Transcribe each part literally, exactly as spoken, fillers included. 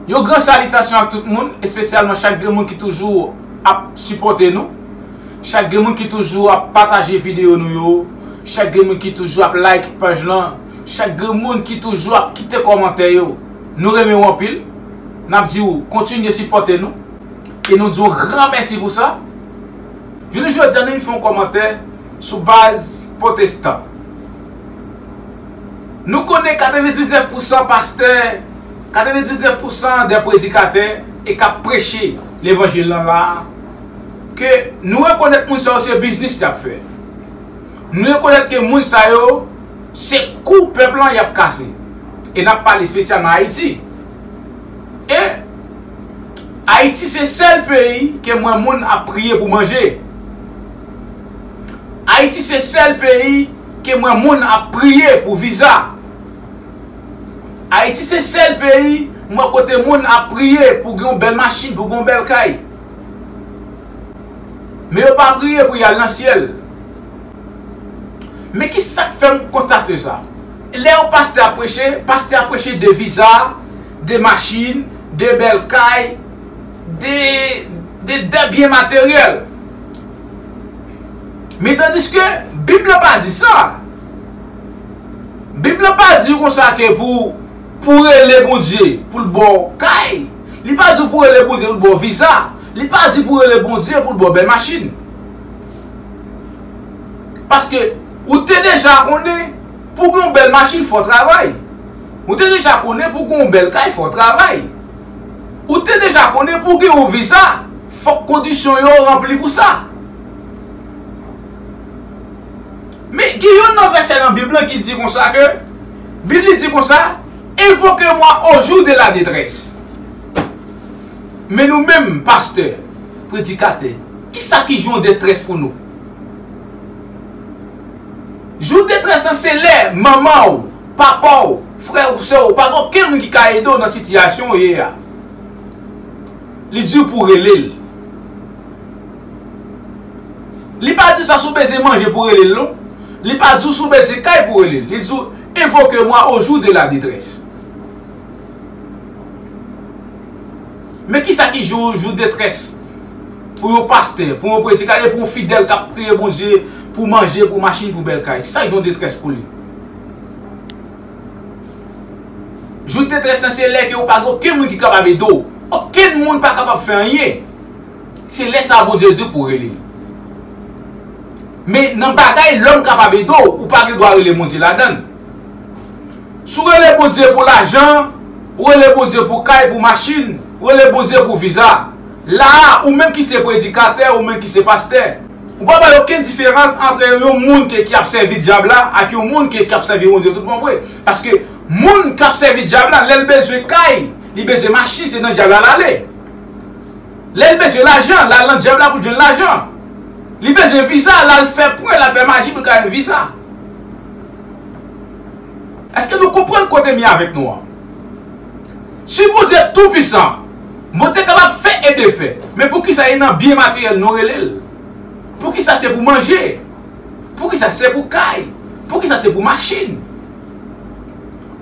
Yon gran salitasyon ak tout moun, espesyalman chak grenn moun ki toujou ap sipòte nou, chak grenn moun ki toujou ap pataje videyo nou yo, chak grenn moun ki toujou ap like paj lan, chak grenn moun ki toujou ap kite kòmantè yo. Nou renmen w anpil. N ap di w kontinye sipòte nou. E nou di w gran mèsi pou sa. Jounen jodi a, nou vin fè yon kòmantè sou baz pwotestan. Nou konnen katrevendiznèf pousan pastè, katrevendiznèf pousan dè predikatè e k ap preche levanjil lan la a, ke nou rekonèt moun sa yo se biznis y ap fè. Nou rekonèt ke moun sa yo se kou pèp lan y ap kase. E n ap pale espesyalman Ayiti. E Ayiti se sèl peyi ke m wè moun ap priye pou manje. Ayiti se sèl peyi ke m wè moun ap priye pou viza. Ayiti se sèl peyi m wè kote moun ap priye pou gen yon bèl machin, pou gen yon bèl kay. Men yo pa priye pou y al nan syèl. Men ki sa k fè m konstate sa? Lè yon pastè ap preche, pastè ap preche de viza, de machin, de bèl kay, de, de, de byen materyèl. Men tandiske Bib la pa di sa. Bib la pa di konsa ke pou, pou rele Bondye pou l ba w kay. Li pa di w pou rele Bondye pou l ba w viza. Li pa di pou rele Bondye pou l ba w bèl machin. Paske ou te deja konnen pou gen yon bèl machin fò w travay. Ou te deja konnen pou gen yon bèl kay fò w travay. Ou te deja konnen pou gen yon viza fòk kondisyon yo ranpli pou sa. Men gen youn nan vèsè nan Bib lan ki di konsa ke, Bib li di konsa, invoquez-moi au jour de la détresse. Men nou menm, pastè, predikatè, kisa ki jou detrès pou nou? Jou detrès lan se lè manman w, papa w, frè ou sè w, pa gen okenn moun ki ka ede w nan sitiyasyon w ye a. Li di w pou rele l. Li pa di w sa si w bezwen manje pou rele l non. Li pa di w si w bezwen kay pou rele l. Li di w, invoquez-moi au jour de la détresse. Men kisa ki jou, jou detrès pou yon pastè, pou yon predikatè, pou yon fidèl k ap priye Bondye pou manje, pou machin, pou bèl kay? Kisa ki jou detrès pou li? Jou detrès lan se lè ke ou pa gen okenn moun ki kapab ede w. Okenn moun pa kapab fè anyen. Se lè sa a Bondye di w pou rele l. Men nan bagay lòm kapab ede w, ou pa gen dwa rele Bondye ladan l. Si w rele Bondye pou lajan, ou rele Bondye pou kay, pou machin, ou rele Bondye pou viza. La a, ou menm ki se predikatè, ou menm ki se pastè, ou pa bay okenn diferans ant yon moun ke, ki ap sèvi dyab la ak yon moun ke, ki ap sèvi Bondye tout bon vre. Paske moun k ap sèvi dyab la, lè l bezwen kay, li bezwen machin, se nan dyab la l ale. Lè l bezwen lajan, l al nan dyab la pou l jwenn lajan. Li bezwen viza, l al fè pwen, l al fè maji pou l ka jwenn viza. Èske nou konprann kote m ye avèk nou an? Si Bondye toupisan, Bondye kapab fè e defè, men poukisa e nan byen materyèl nou rele l? Poukisa se pou manje? Poukisa se pou kay? Poukisa se pou machin?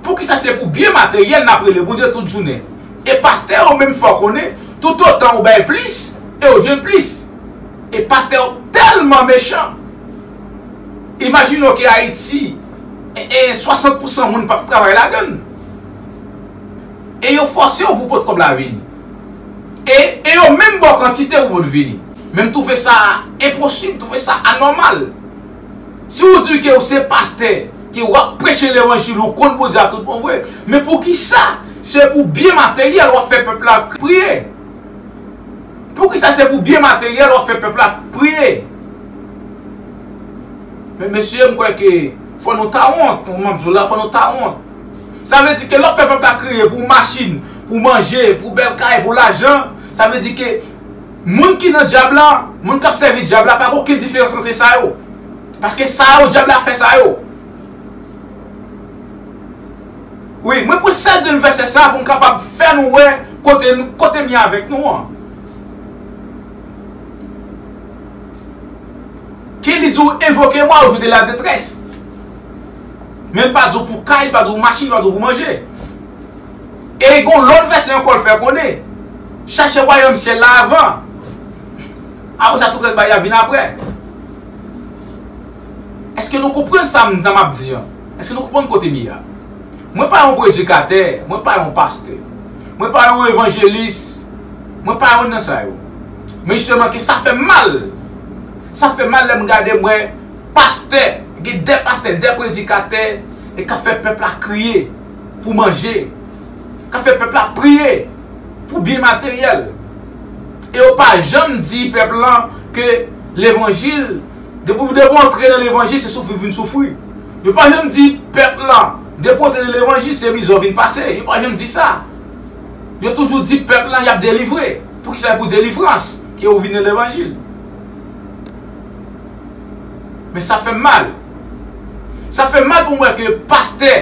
Poukisa se pou byen materyèl n ap rele Bondye tout jounen? E pastè yo menm fè w konnen, toutotan ou bay plis, e ou jwenn plis. E pastè yo tèlman mechan. Imajine w ke Ayiti, e, e swasant pousan moun p ap travay ladan l. E yo fòse w pou pot kòb la vini. E, e yo menm ba w kantite pou pot vini. Men m twouve sa enposib, m twouve sa anòmal. Si w di ke w se pastè, ke w ap preche levanjil, ou konn Bondye a tout bon vre, men poukisa se pou byen materyèl w ap fè pèp la priye? Poukisa se pou byen materyèl w ap fè pèp la priye? Men mesye, m kwè ke fò nou ta wont, m ap di w la, fò nou ta wont. Sa vle di ke lè w ap fè pèp la kriye pou machin, pou manje, pou bèl kay, pou lajan, sa vle di ke moun ki nan dyab la, moun k ap sèvi dyab la, pa gen okenn diferans ant sa yo. Paske sa yo, dyab la fè sa yo. Wi, mwen pran sèl grenn vèsè sa a pou m kapab fè nou wè kote, kote m ye avèk nou an. Ke li di w, invoquez-moi au jour de la détresse. Men l pa di w pou kay, li pa di w machin, li pa di w pou manje. E gen yon lòt vèsè ankò l fè konnen, chache wayòm syèl la avan. Apre sa, tout lòt bagay ap vin apre. Èske nou konprann sa m, sa m ap di an? Èske nou konprann kote m ye a? Mwen pa yon predikatè, mwen pa yon pastè, mwen pa yon evanjelis, mwen pa youn nan sa yo. Men jisteman ke sa fè m mal. Sa fè m mal lè m gade m wè pastè, gen de pastè, de predikatè, e k ap fè pèp la kriye pou manje, k ap fè pèp la priye pou byen materyèl. E yo pa janm di pèp lan ke levanjil, depi, depi w antre nan levanjil, se soufri w vin soufri. Yo pa janm di pèp lan, depi w antre nan levanjil, se mizè w vin pase. Yo pa janm di sa. Yo toujou di pèp lan y ap delivre. Poukisa se pou delivrans ke ou vin nan levanjil? Men sa fè m mal. Sa fè m mal pou m wè ke pastè,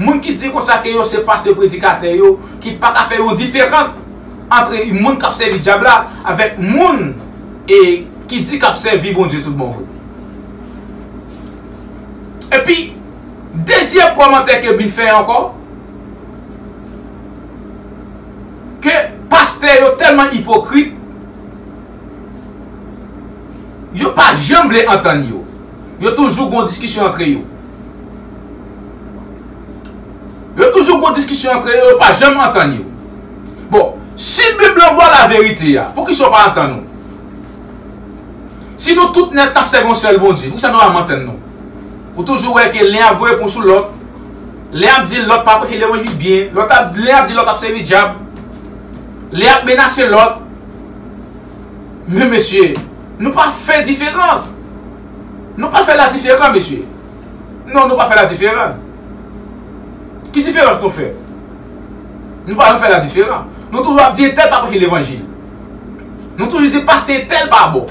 moun ki di konsa ke yo se pastè predikatè yo, ki pa ka fè yon diferans ant moun k ap sèvi dyab la avèk moun e ki di k ap sèvi Bondye tout bon vre. Epi, dezyèm kòmantè ke m vin fè ankò, ke pastè yo tèlman ipokrit, yo pa janm vle antann yo. Yo toujou gon diskisyon antre yo. Yo toujou gon diskisyon antre yo, yo pa janm antann yo. Bon, si Bib lan ba w laverite a, poukisa w pa antann ou? Si nou tout nèt n ap sèvi yon sèl Bondye, poukisa nou pa janm antann nou? Ou toujou wè ke len ap voye pon sou lòt, len ap di lòt pa preche levanjil byen, lòt ap, len ap di lòt ap sèvi dyab, len ap menase lòt. Men mesye, nou pa fè diferans. Nou pa fè la diferan, mesye. Non, nou pa fè la diferan. Ki diferans nou fè? Nou pa janm fè la diferan. Nou toujou ap di entèl pa preche levanjil. Nou toujou di pastè entèl pa bon.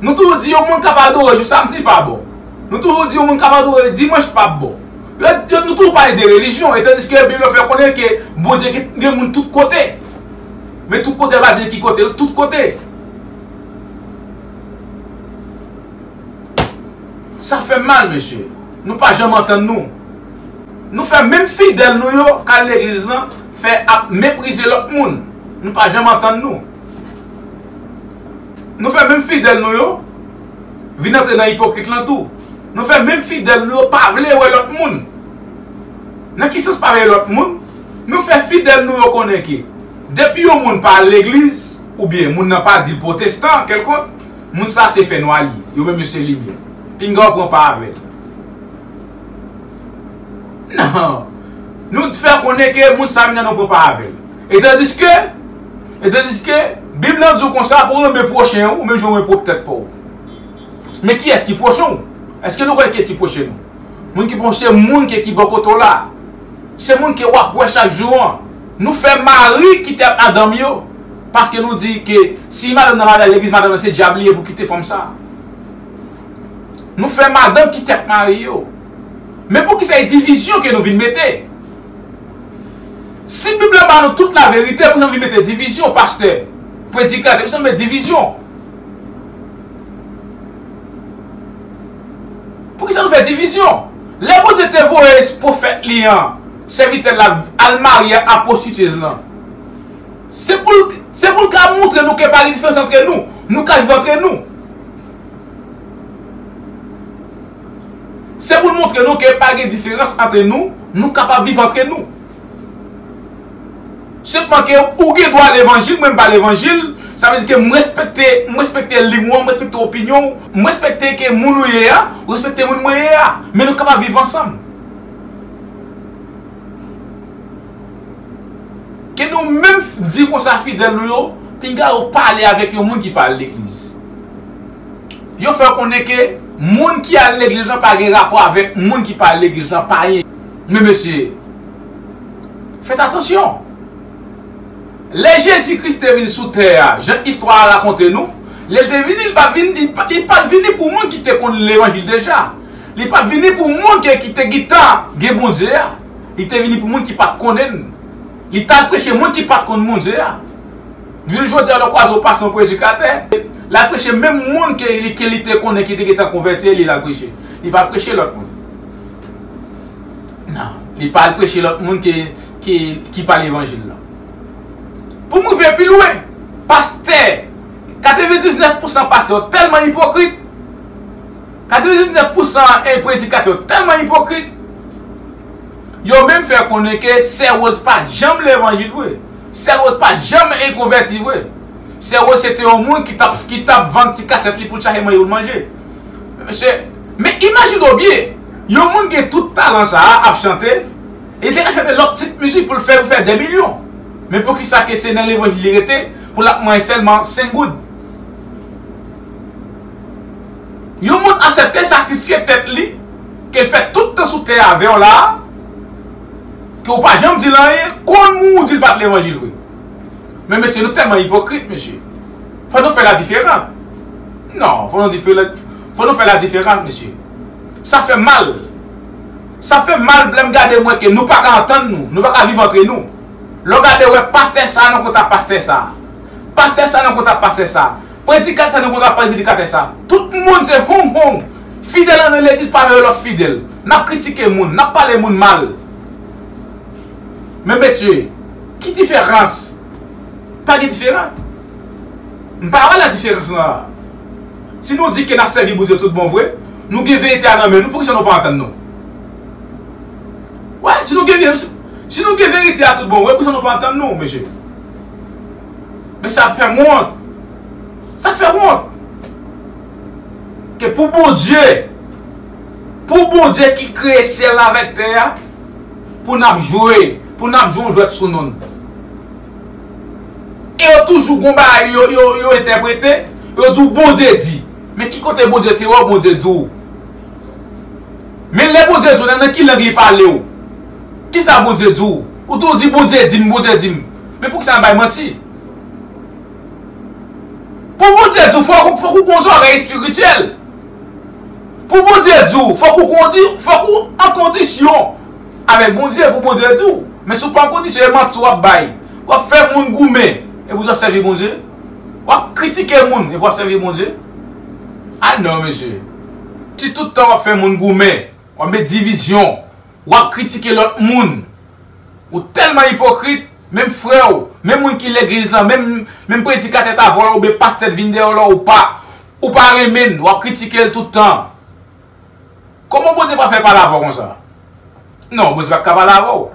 Nou toujou di yon moun k ap adore jou samdi pa bon. Nou toujou di yon moun k ap adore dimanch pa bon. Yo, yo, nou toujou pale de relijyon, e tandiske Bib la fè konnen ke Bondye gen, gen moun tout kote. Men tout kote pa di ki kote, tout kote. Sa fè m mal, mesye. Nou pa janm antann nou. Nou fè menm fidèl nou yo k al legliz lan fè ap meprize lòt moun. Nou pa janm antann nou. Nou fè menm fidèl nou yo vin antre nan ipokrit lan tou. Nou fè menm fidèl nou yo pa vle wè lòt moun. Nan ki sans pa vle lòt moun? Nou fè fidèl nou yo konnen ke depi yon moun pa al legliz, oubyen moun nan pa di l pwotestan kèlkonk, moun sa se fènwa li ye, yo menm yo se limyè. Pinga w pran pa avè l. Non. Nou fè konnen ke moun sa menm nan nou pran pa avè l. E tandiske, e tandiske, Bib lan di w konsa pou w renmen pwochen w, menm jan w renmen pwòp tèt pa w. Men kiyès ki pwochen w? Èske nou konnen kiyès ki pwochen nou? Moun ki pwochen w se moun ke ki bò kote w la. Se moun ke w ap wè chak jou an. Nou fè mari kite ak madanm yo. Paske nou di ke si madanm nan pa al legliz, madanm nan se dyab li ye pou kite fanm sa. Nou fè madanm kite ak mari yo. Men poukisa e divizyon ke nou vin mete? Si Bib la ba nou tout laverite, poukisa nou vin mete divizyon, pastè, predikatè, poukisa nou mete divizyon? Poukisa nou fè divizyon? Lè Bondye te voye pwofèt li an, sèvitè l la, al marye ak pwostityez lan, se pou l, se pou l ka montre nou ke pa gen diferans antre nou. Nou ka viv antre nou. Se pou l montre nou ke pa gen diferans antre nou, nou kapab viv antre nou. Senpman ke ou gen dwa levanjil, mwen m pa levanjil, sa vle di ke m respekte, m respekte liy ou an, m respekte opinyon w, m respekte ke moun ou ye a, ou respekte moun mwen ye a. Men nou kapab viv ansanm. Ke nou menm di konsa fidèl nou yo, pinga yo pale avèk yon moun ki pa al legliz. Yo fè konnen ke moun ki al legliz lan pa gen rapò avèk moun ki pa al legliz lan, pa gen. Men mesye, fèt atansyon. Lè Jezi Kris te vin sou tè a, jan istwa a rakonte nou, lè l te vini, li pa t vin, li pa, li pa t vini pou moun ki te konn levanjil deja. Li pa t vini pou moun ke, ki te gentan gen Bondye a. Li te vini pou moun ki pa t konnen l. Li t al preche moun ki pa t konn Bondye a. Jounen jodi a, lè w kwaze yon pastè, yon predikatè, l al preche menm moun ke li, ke li te konnen ki te gentan konvèti, e li l al preche. Li pa al preche lòt moun. Non, li pa al preche lòt moun ke, ki, ki pa levanjil la. Pou m rive pi lwen, pastè, katrevendiznèf pousan pastè yo tèlman ipokrit, katrevendiznèf pousan predikatè yo tèlman ipokrit, yo menm fè konnen ke Sè Rose pa janm levanjil vre. Sè Rose pa janm konvèti vre. Sè Rose se te yon moun ki t ap, ki t ap vann ti kasèt li pou l chache manje pou l manje. Mesye, men imajine w byen, yon moun gen tout talan sa a ap chante, li te ka chante lòt tip mizik pou l fè, pou fè dè milyon. Men poukisa ke se nan levanjil li rete, pou l ap manyen sèlman senk goud? Yon moun aksepte sakrifye tèt li, ke l fè tout tan sou tè avè w la, ke w pa janm di l anyen, konn moun ou di l pa t levanjil vre. Men mesye, nou tèlman ipokrit, mesye. Fò nou fè la diferan. Non, fò nou diferan. Fò nou fè la diferan, mesye. Sa fè mal. Sa fè mal lè m gade m wè ke nou pa ka antann nou, nou pa ka viv antre nou. Lè w gade w wè pastè sa nan kont a pastè sa. Pastè sa nan kont a pastè sa. Predikatè sa nan kont a predikatè sa. Tout moun se hong hong. Fidèl nan legliz pa vle lòt fidèl. N ap kritike moun, n ap pale moun mal. Men mesye, ki diferans? Pa gen diferans. M pa wè la diferans la. Si nou di ke n ap sèvi Bondye tout bon vre, nou gen verite a nan men nou, poukisa nou pa antann nou? Wè, si nou gen, si nou gen verite a tout bon vre, poukisa nou pa antann nou, mesye? Men sa fè m wont. Sa fè m wont. Ke pou Bondye, pou Bondye ki kreye syèl la avèk tè a, pou n ap jwe, pou n ap jwe yon jwèt sou non l. E yo toujou gon bagay yo, yo, yo entèprete, yo di w Bondye di. Men ki kote Bondye te wè w, Bondye di w? Men lè Bondye di w, nan, nan ki lang li pale w? Kisa Bondye di w? Ou tou di Bondye di m, Bondye di m. Men poukisa n ap bay manti? Pou Bondye di w, fòk, fòk ou gon zòrèy espirityèl. Pou Bondye di w, fòk ou kondi, fòk ou an kondisyon avèk Bondye pou Bondye di w. Men si w pa an kondisyon, e manti w ap bay. W ap fè moun goumen. Epi w ap sèvi Bondye. W ap kritike moun, epi w ap sèvi Bondye. A non, mesye. Si tout tan w ap fè moun goumen, w ap met divizyon, w ap kritike lòt moun. Ou tèlman ipokrit, menm frè w, menm moun ki legliz lan, menm, menm predikatè t avè w la, oubyen pastè t vin dèyè w la, ou pa, ou pa renmen l, w ap kritike l tout tan. Kòman Bondye pa fè pale avè w konsa? Non, Bondye pa ka pale avè w.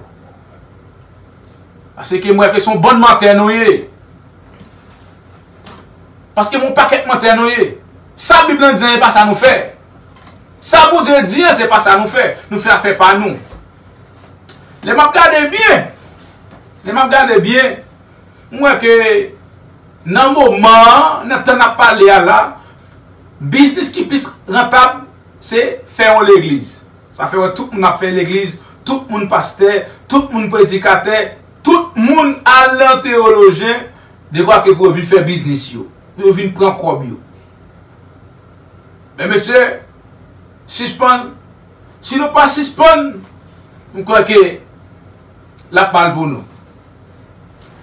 Paske m wè ke se yon bann mantè nou ye. Paske m yon pakèt mantè nou ye. Sa Bib lan di an, se pa sa nou fè. Sa Bondye di an, se pa sa nou fè. Nou fè afè pa nou. Lè m ap gade byen, lè m ap gade byen, m wè ke nan moman an, nan tan n ap pale a la, biznis ki plis rantab, se fè yon legliz. Sa fè wè tout moun ap fè legliz, tout moun pastè, tout moun predikatè, tout moun al nan teyolojyen, dekwa ke pou yo vin fè biznis yo, pou yo vin pran kòb yo. Men mesye, sispann. Si nou pa sispann, m kwè ke l ap mal pou nou.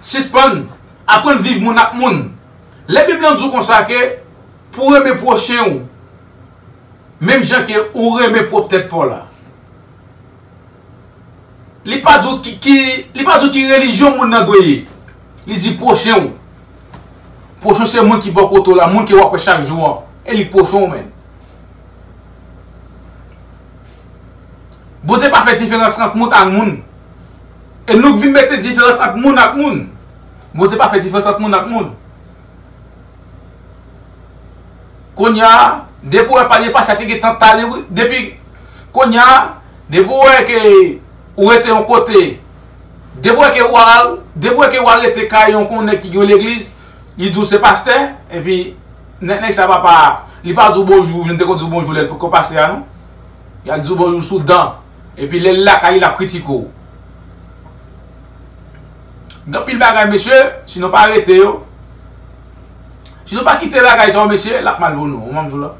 Sispann aprann viv moun ak moun. Lè Bib lan di w konsa ke pou w renmen pwochen w, menm jan ke ou renmen pwòp tèt pa w la. Li pa di w ki, ki, li pa di w ki relijyon moun nan dwe ye. Li di pwochen w. Pwochen w se moun ki bò kote w la, moun ke w ap wè chak jou an. E li pwochen w, menm. Bondye pa fè diferans ant moun ak moun. E nou k vin mete diferans ant moun ak moun. Bondye pa fè diferans ant moun ak moun. Kounye a, depi w wè pastè a te gentan tale, depi kounye a, depi w wè ke ou rete yon kote, depi w wè ke w al, depi w wè ke w al rete kay yon, yon nèg ki gen yon legliz, li di w se pastè, epi nèg, nèg sa papa, li pa di w bonjou, li te konn di w bonjou lè l poko pastè a non. Y al di w bonjou sou dan. Epi lè l lakay li, l ap kritike w. Gen anpil bagay, mesye, si nou pa arete yo, si nou pa kite bagay sa yo, mesye, l ap mal pou nou, ou menm tou la.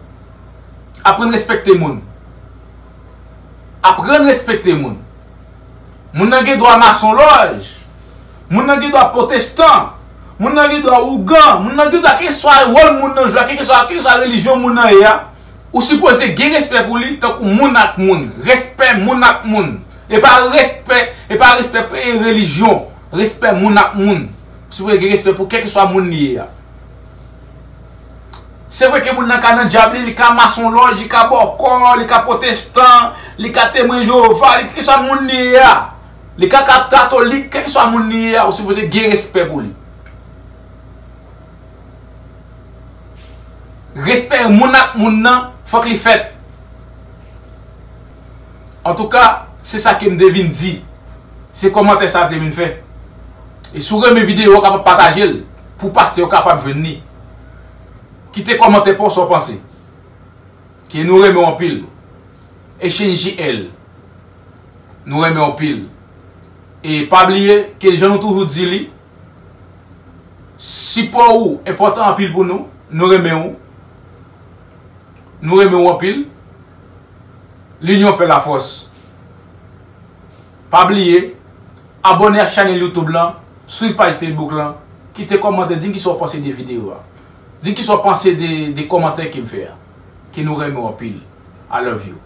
Aprann respekte moun. Aprann respekte moun. Moun nan gen dwa masonlòj. Moun nan gen dwa pwotestan. Moun nan gen dwa ougan. Moun nan gen dwa kèlkeswa wòl moun nan jwe a, kèlkeswa, kèlkeswa relijyon moun nan ye a. Ou sipoze gen respè pou li tankou moun ak moun. Respè moun ak moun. E pa respè, e pa respè pe- relijyon, respè moun ak moun. Si w gen respè pou kèlkeswa moun li ye a. Se vre ke moun nan ka nan dyab li, li ka masonlòj, li ka bòkò, li ka pwotestan, li ka temwen Jewova, li kèlkeswa moun li ye a. Li ka ka katolik, kèlkeswa moun li ye a, ou sipoze gen respè pou li. Respè moun ak moun nan, fòk li fèt. Antouka, se sa ke m te vin di. Se kòmantè sa a te vin fè. E si w renmen videyo a, w kapab pataje l pou pastè yo kapab jwenn li. Kite kòmantè pa w sa w panse. Ke nou renmen w anpil. H N G L. Nou renmen w anpil. E pa bliye ke jan nou toujou di li, sipò ou enpòtan anpil pou nou. Nou renmen w. Nou renmen w anpil. Linyon fè lafòs. Pa bliye, abòne ak chanèl YouTube lan, swiv paj Facebook lan, kite kòmantè, di m kisa w panse de videyo a. Di m kisa w panse de, de kòmantè ke m fè a. Ke nou renmen w anpil. I love you.